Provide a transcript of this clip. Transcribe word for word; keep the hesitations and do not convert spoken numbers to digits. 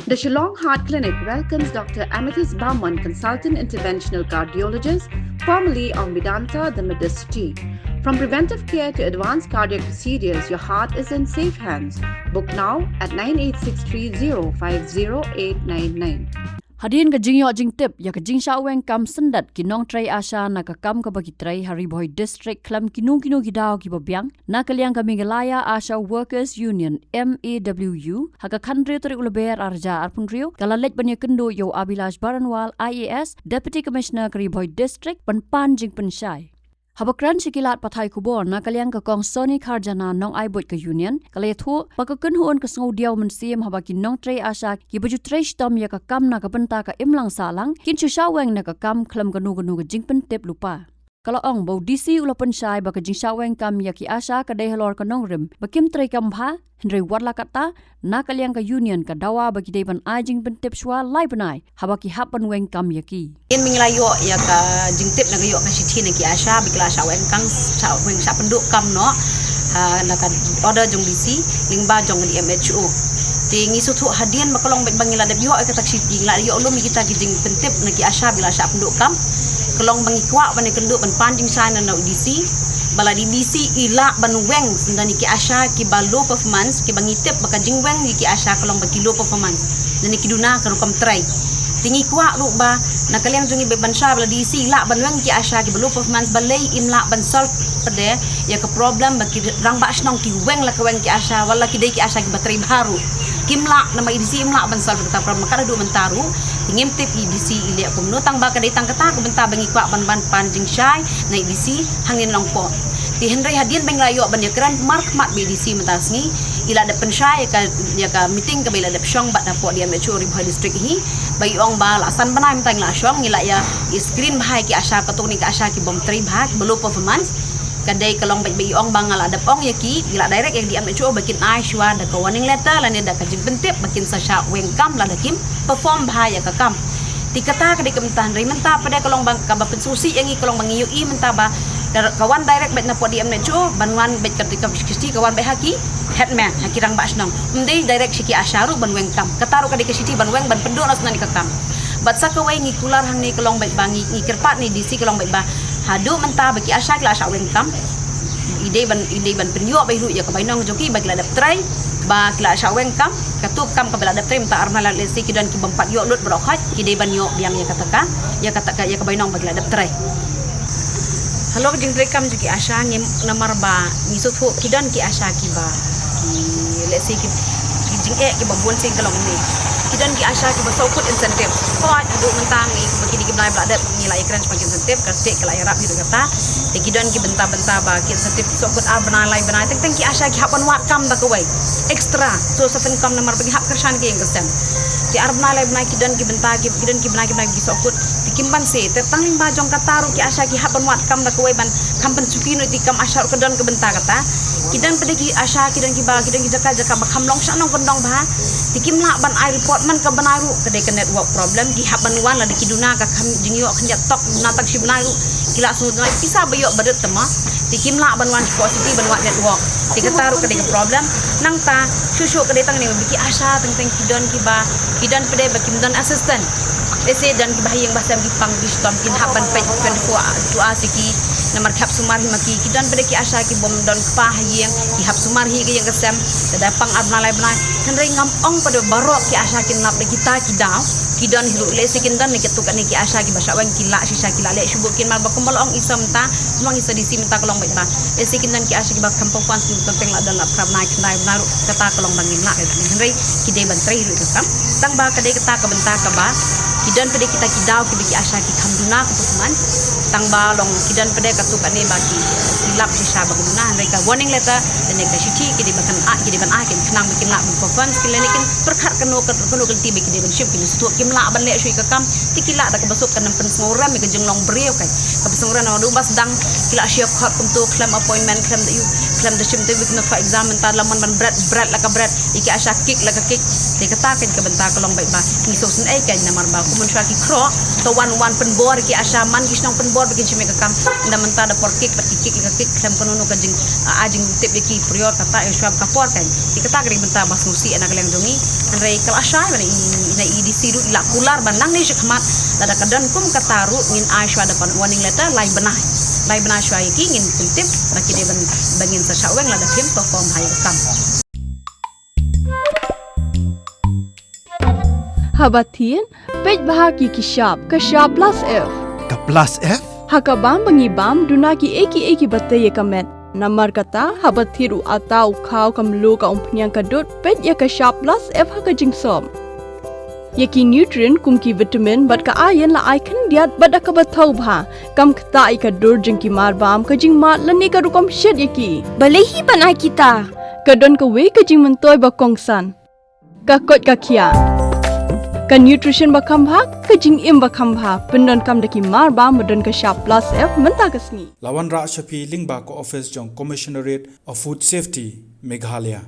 The Shillong Heart Clinic welcomes Doctor Amethyst Barman, Consultant Interventional Cardiologist, formerly of Medanta, the Medicity. From preventive care to advanced cardiac procedures, your heart is in safe hands. Book now at nine eight six three zero five zero eight nine nine. Hadien ka jingïoh jingtip ïa ka jingshah weng kam syndet ki nongtrei ASHA na ka kam kaba ki trei ha Ri Bhoi District khlem kino kino ki daw kiba biang, na ka liang ka Meghalaya ASHA Workers Union, M A W U, ha ka khathynriew tarik u Lber ar hajar arphew hynriew ka la leit ban ïakynduh ïa u Abhilash Baranwal, I A S, Deputy Commissioner ka Ri Bhoi District, ban pan jingpynshai. Haba kren sha ki lad pathai khubor na ka liang ka Kong Sony Kharjana, nongai buit ka Union, ka la ïathuh ba ka kynhun ka sngewdiaw mynsiem haba ki nongtrei ASHA kiba ju trei shitom ïa ka kam na ka bynta ka imlang sahlang kin shu shah weng na ka kam khlem kano kano ka jingpyntip lypa. Ka la ong ba u D C u la pynshai ba ka jingshah weng kam ïa ki ASHA ka dei halor ka nongrim ba kim trei kam bha, hynrei wat la katta, na ka liang ka Union ka dawa ba ki dei ban ai jingpyntip shuwa lai bnai haba ki hap ban weng kam ïa ki. Hadien ba ngi la ïoh ïa ka jingtip na ka ïoh ka shithi na ki ASHA ba ki la shah weng kam, shah weng, shah pynduh kam noh, ha, na ka order jong D C lyngba jong D M H O. Te ngi sngewthuh hadien ba ka long ba ngi la dep ïoh ïa kata ka shithi, ngi la ïoh lum ïa kita ki jingpyntip na ki ASHA ba ki la shah pynduh kam, ka long ba ngi kwah ban ïakynduh ban pan jingshai na u D C ba lada i D C i lah ban weng syndon ïa ki ASHA kiba low performance, kiba ngi tip ba ka jingweng ïa ki ASHA ka long ba ki low performance, lane ki duna ka rukom trei. Te ngi kwah ruh ba na ka liang jong ngi ba ban shai ba lada i D C i lah ban weng ïa ki ASHA kiba low performance, balei im lah ban solve pat de ïa ka problem ba ki rangbah shnong ki weng la ka weng ki ASHA, wat la ki dei ki ASHA kiba trei bha ruh. Kim lah, namar i D C im lah ban solve kata ka problem kat haduh mynta ruh. Te ngim tip i D C i leh kumno, tang ba ka dei tang kata ka bynta ba ngi kwah ban, ban pan jingshai na i D C hangne nongpoh. Te hynrei hadien ba ngi la ïoh ban ïakren markhmat bad i D C mynta sngi, i la dep pynshai ïa ka, ïa ka meeting kaba i la dep shong bad hapoh D M H O Ri Bhoi District hi, ba i ong ba la san bnai mynta ngi la shong, ngi la ïa, ïa screen bha ïa ki ASHA, katto katne ki ASHA ki bym trei bha, kiba low performance. Ka dei ka long ba, ba i ong ba nga la dep ong ïa ki, i la direct ïa D M H O ba kin ai shuwa da ka warning letter lane da ka jingpyntip ba kin sa shah weng kam lada kim perform bha ïa ka kam. Te kata ka dei ka bynta, hynrei mynta pat de ka long ba kaba pynsngewsih ïa ngi ka long ba ngi ïohi mynta ba ka, ka wan direct beit na pdeng D M H O, ban wan beit ka, ka shithi ka wan beit ha ki headman, ha ki rangbah shnong. Ym dei direct sha ki ASHA ruh ban weng kam. Kata ruh ka dei ka shithi ban weng, ban pynduh noh syndon ïa ka kam. Bad sa kawei ngi kular hangne ka long beit ba ngi, ngi kyrpad na i D C ka long beit ba haduh mynta ba ki ASHA ki la shah weng kam. I dei ban, i dei ban pynïoh beit ruh ïa ka bainong jong ki ba ki la dep trei, ba ki la shah weng kam, katto kam kaba la dep trei mynta ar bnai, lada lehse ki don ki bym pat ïoh lut baroh khoit, ki dei ban ïoh biang ïa kata ka, ïa kata ka, ïa ka bainong ba ki la dep trei. Halor ka jingtrei kam jong ki ASHA, ngi, namar ba ngi sngewthuh ki don ki ASHA kiba, ki, lehse ki, ki jingeh kiba bun sien ka long ne. Ki don ki ASHA kiba sngewkut incentive. Hooid, haduh mynta ngi, ba kine ki bnai ba la dep ngi la ïakren shaphang ki incentive, ka state ka la ïarap hi ruh kata. Te ki don ki bynta bynta ba ki incentive sngewkut ar bnai lai bnai, teng teng ki ASHA ki hap ban wad kam da kawei extra source of income namar ba ki hap kyrshan ki ïing ki sem. Te ar bnai lai bnai ki don ki bynta ki, ki don ki bnai ki bnai ki sngewkut. Te kim banse, te tang lyngba jong kata ruh ki ASHA ki hap ban wad kam da kawei ban kham pynsuki noh ïa ki kam ASHA ruh, ka don ka bynta kata. Ki don pat de ki ASHA, ki don kiba, ki don ki jaka jaka ba kham long shnong kyndong bha. Te kim lah ban ai report man ka bnai ruh, ka dei ka network problem. Ki hap ban wan lada ki duna ka kham jingïoh khyndiat tok, duna tang shi bnai ruh ki la shu duna pisa ba ïoh ba rit te ma. Te kim lah ban wan shapoh city ban wad network. Te kata ruh ka dei ka problem. Nangta shuh shuh ka dei tang ne ba ki ASHA teng teng ki don kiba, ki don pat de ba kim don assistant. Lehse don kiba ha ïing ba sem ki pang ki shitom, kin hap ban peit twenty-four hours ïa ki, namar ki hap sumar hi ma ki. Ki don pat de ki ASHA ki bym don kpa ha ïing, ki hap sumar hi ka ïing ka sem, lada pang ar bnai lai bnai. Hynrei ngam ong pat de baroh ki ASHA kin lap da kita ki daw. Ki don hi ruh, lehse kin don ne katto katne ki ASHA kiba shah weng ki lah shisha, ki lah leh shuh bad kin, namar ba kumba la ong i sa mynta, kumba ong i sa D C mynta ka long beit ba lehse kin don ki ASHA kiba kham performance, kin teng teng la don la phra bnai khyndai bnai ruh, kata ka long ba ngim lah. Hynrei ki dei ban trei ruh ïa ka kam. Tang ba ka dei kata ka bynta kaba ki don pat de kita ki daw kiba ki ASHA ki kham duna ka performance. Tang ba long ki don pat de katto katne ba ki, ki lap shisha ba ka duna, hynrei ka warning letter lane ka shithi ki dei ban ai, ki dei ban ai, kin khnang ba kin lah ban performance, kin lane kin pyrkhat kano, kano ka lynti ba ki dei ban shim, kin sngewthuh kim lah ban leh shuh ïa ka kam. Te ki lah da kaba suk, kan ym pynsngewrem ïa ka jinglong briew, ka, kaba sngewrem naduh ba sdang ki la shah khot kumto, khlem appointment, khlem da ïoh, khlem da shim interview, khlem da thoh exam, mynta la mon ban bret, bret la ka bret, ïa ki ASHA kick la ka kick. Te kata ka ka bynta ka long bad ba ngi sngewsih ei ka namar ba kumno shuwa ki khroh ka wan wan pynbor ki ASHA man ki shnong pynbor ba kin shim ïa ka kam. Ynda mynta da por kik bad ki kik ka kik khlem kano kano ka jing a jingtip ïa ki prior kata ïa shuwa ka por kan. Te kata ka dei bynta ba sngewsih na ka liang jong ngi. Hynrei ka la shai ba na i na i DC ruh i la kular ba nangne shakhmat lada ka don kum kata ruh ngin ai shuwa da pan warning letter lai bnai. Lai bnai shuwa ïa ki ngin pyntip ba ki dei ban ba ngin sa shah weng lada phim perform ha ïa ka kam. Haba thied, peit bha ki ki shap, ka shap plus F. Ka plus F? Ha ka bam ba ngi bam, duna ki ei ki ei ki ba tei ïa ka met. Namar kata, haba thied u ata u khaw ka mluh ka umphniang ka dud, peit ïa ka shap plus F ha ka jingsop. Ïa ki nutrient kum ki vitamin bad ka iron la ai khyndiat bad da kaba thaw bha. Kam ktah ïa ka dur jong ki mar bam ka jingmad lane ka rukom shet ïa ki. Balei hi ban ai kita? Ka don kawei ka jingmyntoi ba kongsan. Ka koit ka khiah. Ka nutrition ba kham bha, ka jingim ba kham bha. Pyndonkam da ki mar bam ba don ka shap plus F mynta ka sngi. La wanrah sha phi lyngba ka office jong Commissionerate of Food Safety, Meghalaya.